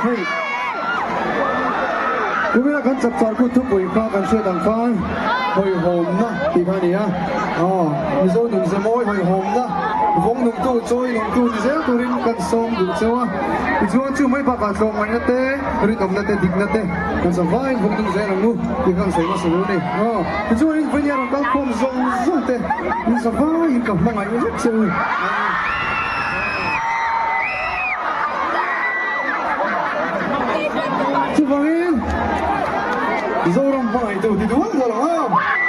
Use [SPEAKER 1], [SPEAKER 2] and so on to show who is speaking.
[SPEAKER 1] Hei kumina kan chapchar kut thupui kha kan hriat ang khan hawihhawmna tih kha a ni a. Aw Mizo nunze mawi hawihhawmna vawng nungtu chawi nungtu ni zel turin kan sawm duh cheu a. Tichuan chu mai bakah tlawmngaihna te, rinawmna te, dikna te kan zavaiin vawng nung zel ang u tih kha kan sawi hmasa duh a ni. Aw tichuanin vawinia rawn kal khawm zawng zawng te in zavaiin ka hmangaih vek che u. Chuvangin Zoram hmangaihtu ti dual dual ang a.